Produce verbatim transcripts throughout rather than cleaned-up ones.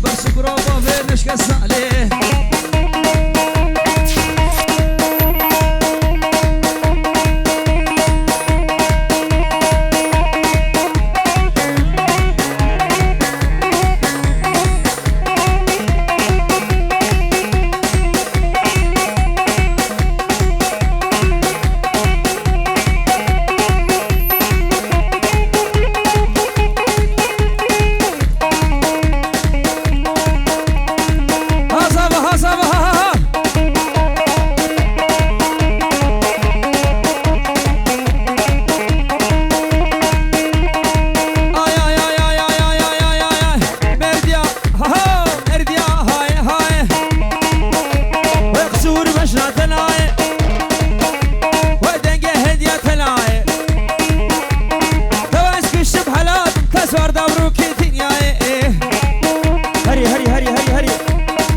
Bersu brava vê neşke salê. Haza ve, haza ve, ha, ha, ha. Ay, ay, ay. Merdiya, ha, ha, merdiya, hay, hay. Wek sûr meşna tenay. Wek denge hediya tenay. Tewez kişim halat, teswar davru ki dinyayê. Herî, herî, herî, herî, herî.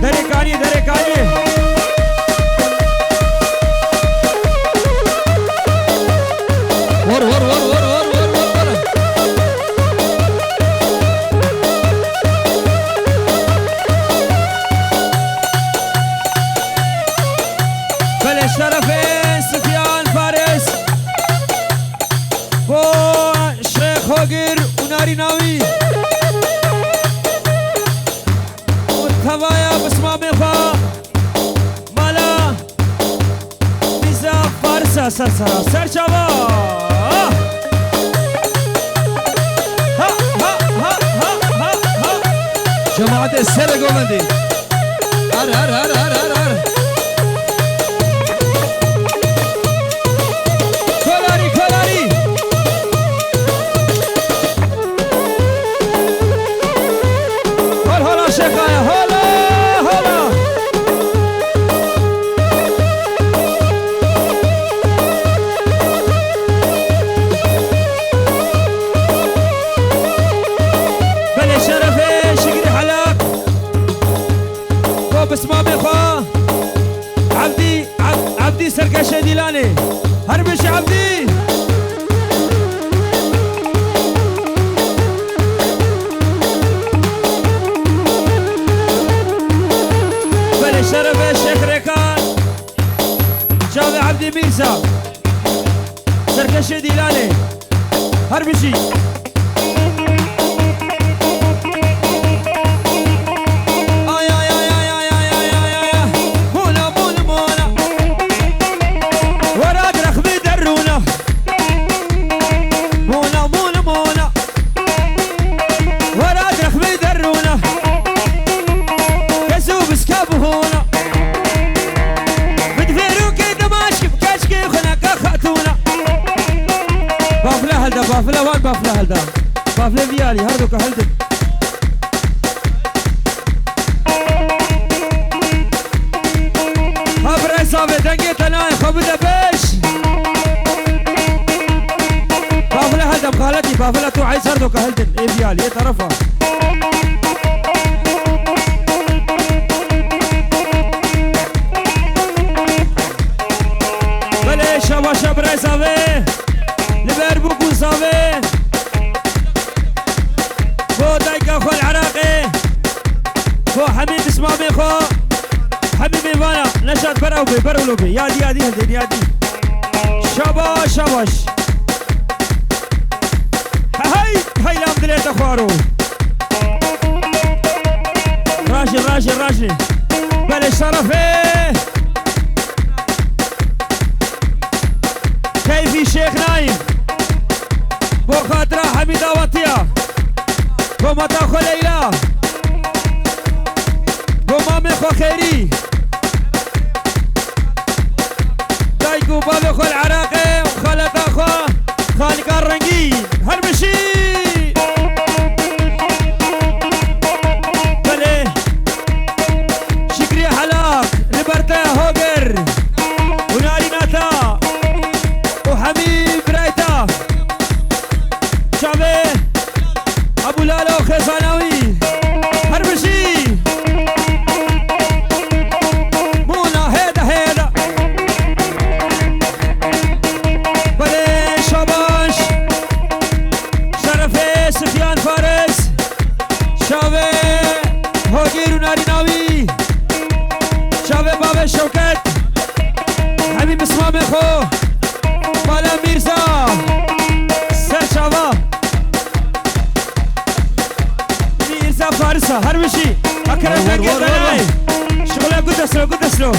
Derekanî, derekanî. Vur, vur, vur. Belê şerefê Sufyan Faris. Bo Şêx Hogir û narîna wî. Û tevaya bismamê xwe. Mala Mîza Farisa ser sera, ser çava. Ha, ha, ha. Cemaatê serê govendê. Har, har, har, har, har, har. Kolarî, kolarî. Hol hola şêxaya, hola, hola. Belê şerefê Şikrî Helaq. Bo bismamê xwe. Ebdî, Eb-, Ebdî Serkeşê Dîlanê. Her bijî Ebdî. Belê şerefê Şêx Rêkan. Çavê Ebdî Mîrza. Serkeşê Dîlanê. Her bijî. Ay, ay, ay. Mûna, mûna, mûna. Wera direxmê derûna. Mûna, mûna, mûna. Wera direxmê derûna. Kesû biska bihûna. Bi divêrûkê dimaşkim keçkê xuneka xatûna. Bafile hilda, bafile wan bafile hilda. Bafile vî alî, her du ke hildin. Ha birayê Zavê, dengê te nayê, xwe bide pêş. Bafile hilda, bi xaletî, bafile tu ey ser du ke hildin. Ê vî alî, ê terefa. Belê, şabaşa birayê Zavê. Li ber bûk û Zavê. Bo dayika xwe li Iraqê. Bo hemî bismamê xwe. Hemî mêvana. Neşat berew bê, berew lo bê. Yadî, yadî hildin, yadî. Şabaş, şabaş. Hey, hey, lam dilê te xwaro. Rajê, rajê, rajê. Belê şerefê. Keyfî Şêx Naîm. Bo xatira hemî dawetiya. Bo mata xwe Leyla. Bo mamê xwe Xêrî. Dayik û bavê xwe li Iraqê û xaleta xwe Xanika Rengîn. Her bijî! Belê. Şikrî Helaq, li ber te Hogir û narîna te û hemî birayê te. Çavê Ebû Lalo Xêzanawî. Her bijî. Mûna hêde hêde. Belê şabaş. Hogîr û narîna wî. Çavê bavê Şewket. Hemî bismamê xwe. Bala Mîrza. Ser çava. Mîrza Farisa. Her wijî. Akrem War, war, Dengê war, war, war. Denay. Şixule gudeslo, gudeslo.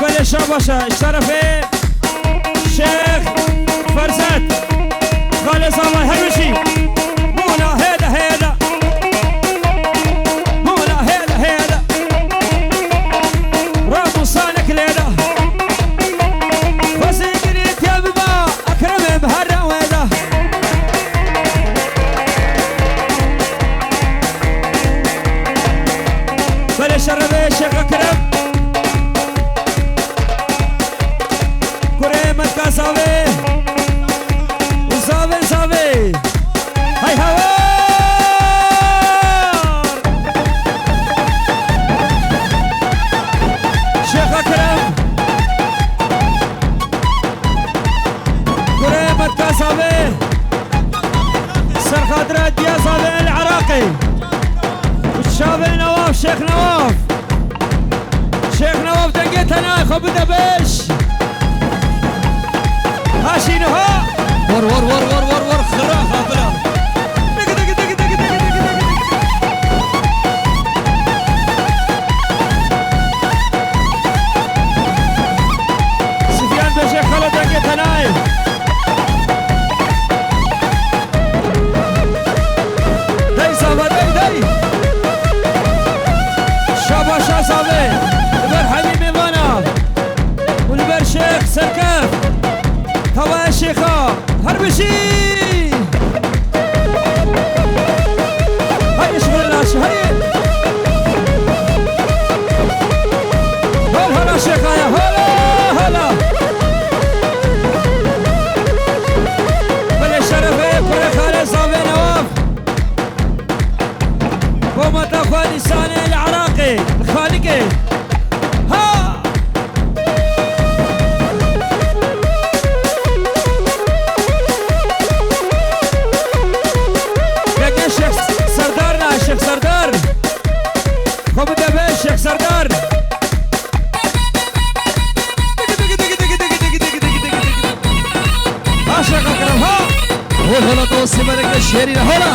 Belê şabaşa. Şerefê. Şêx Ferzet. Xalê Zavay her wijî. Mûna hêde hêde. Mûna hêde hêde. Ramusanek lêde. Xwezî girî tê biba. Ekremê bi her re wêde. Belê şerefê Şêx Ekrem. Kurê Metka Zavê û Zavê Zavê. Hey hawar! Şêx Ekrem. Kurê Metka Zavê. Serxadira Diya Zavê El Iraqê. Û çavê Newaf, Şêx Newaf. Şêx Newaf dengê tenayê xwe bide beş. Haşî niha. War, war, war, war, war, war, xira xafila. Digi, digi, digi. Sifyan beşe xala dengê tenayê. Dey Zava, dey, dey. Şabaşa Zavê. Li ber Hemî Mêvana. Û li ber Şêx Serkef. Tawaya Şêxa. Her bijî. Hey, ji min laş, hey. Hol, hola Şêxaya, hola, hola. Belê şerefê kurê Xalê Zavê Newaf. Kometa xwe nîsanê li Iraqê, li Xalikê. Ha! Dengê Şêx Serdar ne, Şêx Serdar. Xwe bide be Şêx Serdar. Ha Şêx Ekrem, ha! Hol hola dostê me, reke şêrî ne, hola!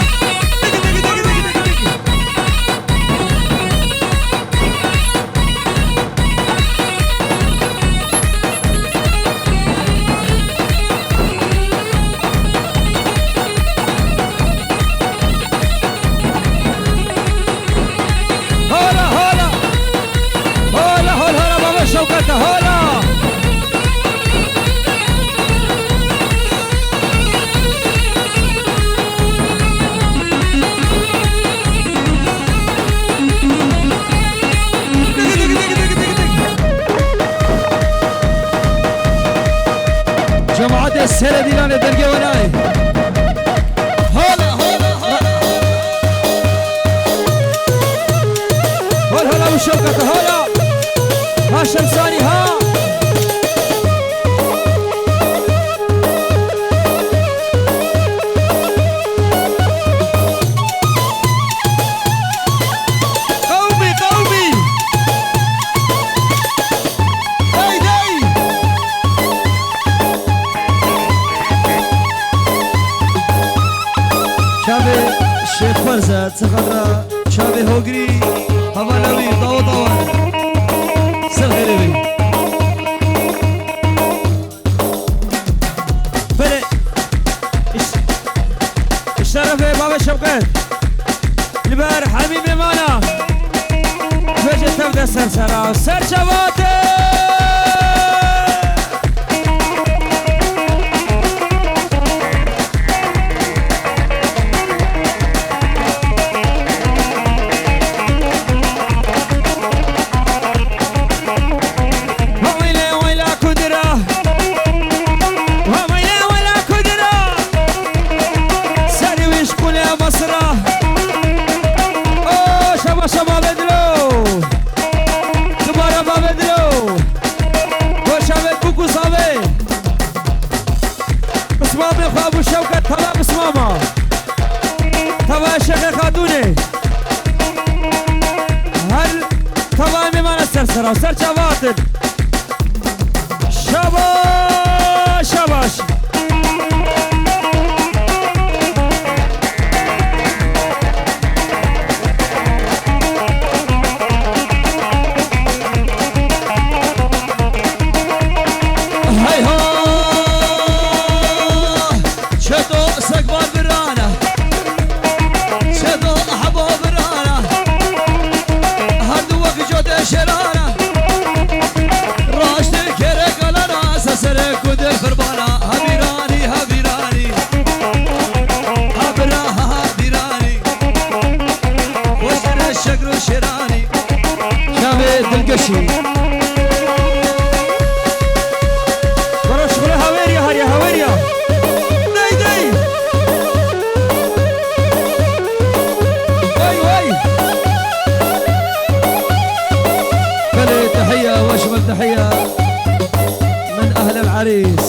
Hola, hola! Hola, hola, hola, baba Şewkete, hola! Cemaatê Seredîlanê dergê we nayê. Hala, hala, hala. Hala, hala, û Şewkete, hala. Ha Şemsanî, ha. Qewmî, qewmî. Dey, dey. Çavê Şêx Ferzet, çixadra çavê Hogirî, hevala wî, dawa dawa. Ser xêrê wî. Belê. Îş-, îşte refê bavê Şewqet. Li ber Hemî Mêvana. Vêce tev de ser sera. Ser çavate! Wayla, wayla kudra. Wayla, wayla kudra. Serî wî ji qulê Masra. O, şaba, şaba bedro. Dubara bavê dilo. Goşa ve kuku save. Pismamê xwe bû Şewqet, tava pismama. Tava Şêxê Xatûnê. Ser çavan hatin. Şabaş, şabaş. Hey ho! Çeto sekbar birana, çeto hebo birana, her du wek cote şerana, raştê kere galana, sesere kunde firbana, ha bîranî, ha bîranî, ha bira, ha bîranî, xweş dere şekro şêranî. Çavê dilgeşî. Were şixule hawêriya hariya, hawêriya. Dey, dey. Wey, wey. Belê, tehiya, weş min tehiya. Min ehlel erîs.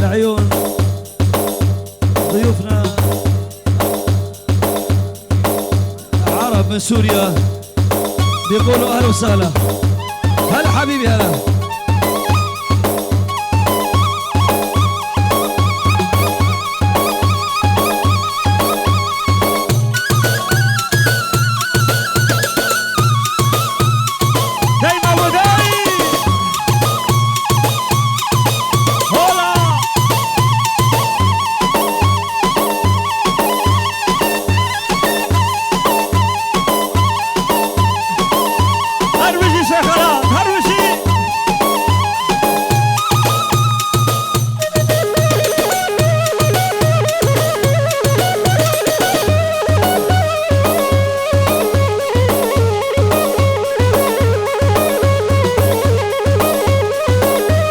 Li eyûn. Diyûfna. Arab min Sûriya. Bêqol û ehla û sehla. Hela hebîbî hela. Dayma bu day. Hola. Her bijî Şêxala, her bijî.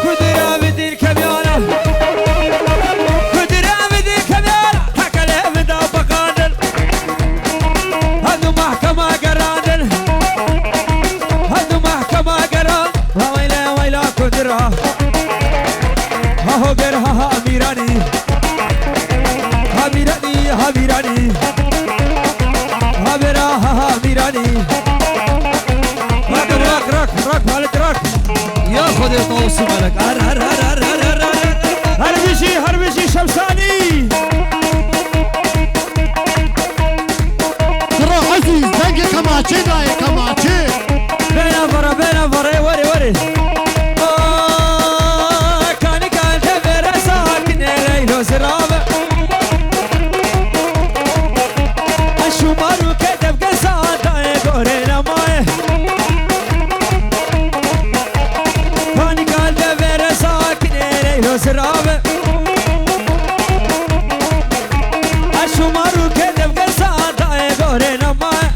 Kudira vidin kemyana. Kudira vidin kemyana. Takale vida bakandın. Hadu mahkema gerandin. Hadu mahkema geran. Ha weyla, weyla kudira. Ha hoger, ha ha amirani. Ha mirani, ha mirani. Ha bera, ha ha amirani. Rak, rak, rak, rak, halet rak. Ya Xwedê tawsû melek. Her, her, her. Her bijî, her bijî Şemsanî. Kuro Ezîz, dengê kemaçê dayê, kemaçê. Bêne vere, bêne vere, were, were. Aa, kanî kal de vere sakinê Leylo zirave. Eşû marû ke devge sa dayê gorê nemaye. Kanî kal de vere sakinê Leylo zirave. Eşû marû ke devge sa dayê gorê nemaye.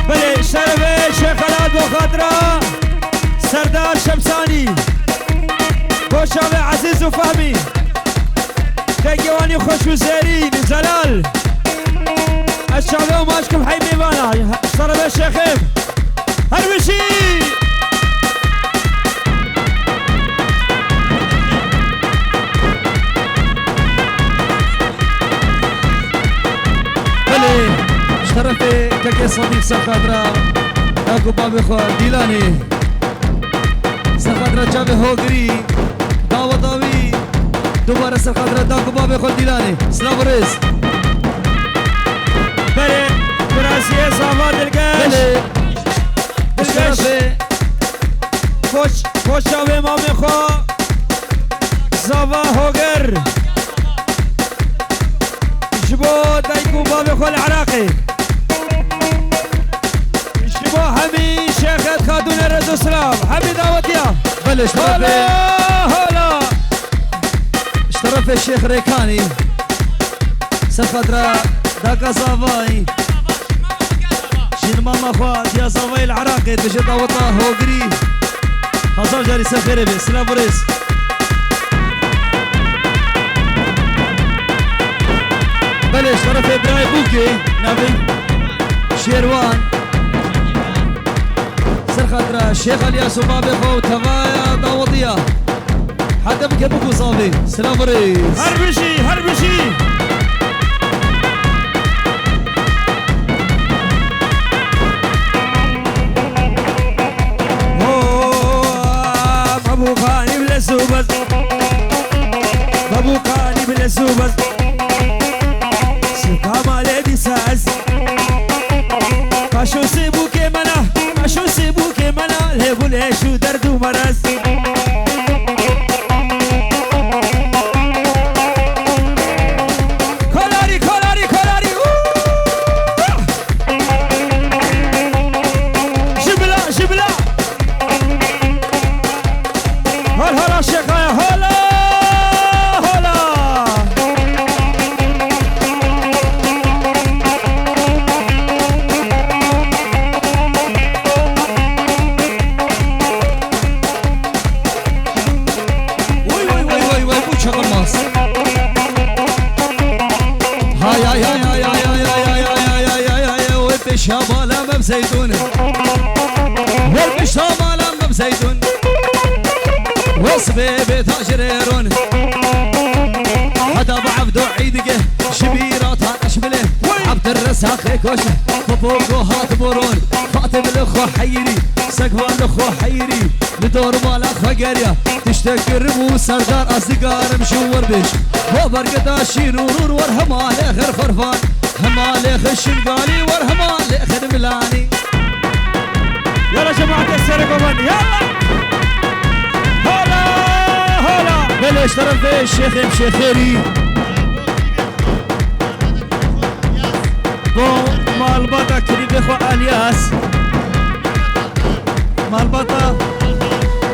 Belê, şerefê Şêx Elad bo xatira Serdar Şemsanî. Bo çavê Ezîz û Fehmî. Dengê wanî xweş û zêrîn, zelal. Ez çavê wan maç kim hey mêvana. Şerefê Şêxê. Her bijî. Belê, ji terefê kekê Sedîq ser xatira dayik û bavê xwe Dîlanê. Ser xatira çavê Hogirî, daweta wî, dubare ser xatira dayik û bavê xwe Dîlanê. Silav û rêz. Belê, biraziyê zava dilgeş. Belê. Dilgeş. Şerefê. Koç, koça wê mamê xwe. Zava Hogir. Ji bo dayik û bavê xwe li Iraqê. Ji bo hemî şêxet xatûnê rêz û silav. Hemî dawetiya. Belê, ji terefê, hola, hola. Ji terefê Şêx Rêkanî. Ser xatira daka zavayî. Jin mama xwe diya zavayê li Iraqê dibêje daweta Hogirî. Hezar carî ser xêrê be. Silav û rêz. Belê, şerefê birayê Bûkê, navê Şêrwan. Ser xatira Şêx Elyas û bavê xwe û tevaya dawetiya. Hede bike biku zavê. Silav û rêz. Her bijî, her bijî. Suka malê dîsa ez. Kaşo sê bûkê mena, kaşo sê bûkê mena, lê bû lê şu derd û merez. Kolarî, kolarî, kolarî, û! Ji bila, ji bila. Hol hola şêxaya, hola, hola. Vay, vay, vay, vay, vay, bu çakılmaz. Hay, hay, hay, hay, oy, peşa bala mem zeytun. Ver peşa bala mem zeytun. Wes be be tacirê ron. Heta bi Evdo Eîd ge, ji bîra ta eş bile. Vay. Evdir Resaqê koş, Popoko hat boron. Fatim li xwe heyirî, Segvan li xwe heyirî. Li dor mala xwe geriya, tiştek kirim û serdar ez digarim ji wir bêj. Bo bergeda şîr û rûr wer hemalê xir xurfan, hemalê xir şingalî wer hemalê xir milanî. Yala cemaatê serê govan, yala! Hala, hala! Belê ji terefê şêxê em şêxêrî. Bo malbata kirîbê xwe Alyas. Malbata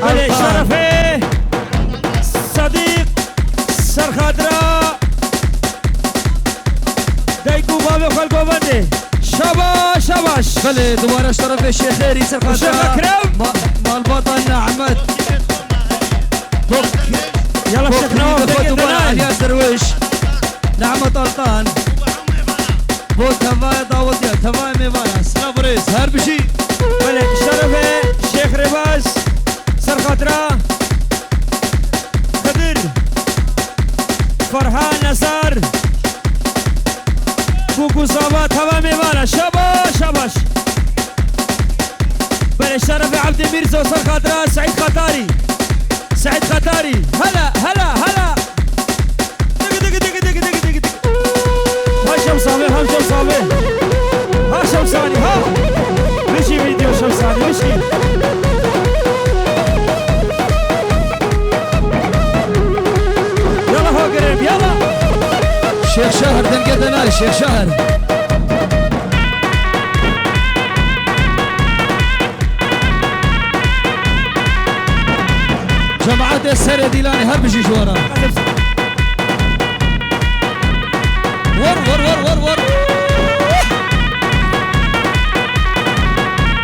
Belê Altan. Şerefê Sedîq Serxatira. Dayk û bavê xwe li govendê. Şabaş, şabaş. Belê, dubare şerefê şêxêrî Serxatira. Şêx Ekrem. Ma-, malbata Nehmet. Bok-, Yala bok şêx Newaf, kirîbê xwe degê dubare denay. Alyas Derwiş. Nehmet Altan. Bo tevaya dawetiya, tevaya mêvana. Silav û rêz, her bijî. Belê, şerefê Şêx Rêbaz, Serxatira, Xidir, Ferhan Nesar, Kuku Sava, teva mêvana. Şabaş, şabaş. Belê, şerefê Evdê Mîrzo, Serxatira, Seîd Xatarî. Seîd Xatarî. Hela, hela, hela. Digi, digi, digi. Ha Şemsavê, ha Şemsavê. Ha Şemsanî, ha. Bişî vîdeo Şemsanî, bişî. Yala ha girêm, yala. Şêx Şahr, dengê te nayê, Şêx Şahr. Cemaetê Serê Dîlanê her bijî ji we re. Wor, wor, wor, wor, wor.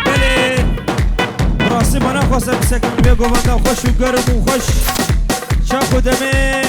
Belê, bi rastî me naxwest em bisekin vê govenda xweş û germ û xweş. Çax û demê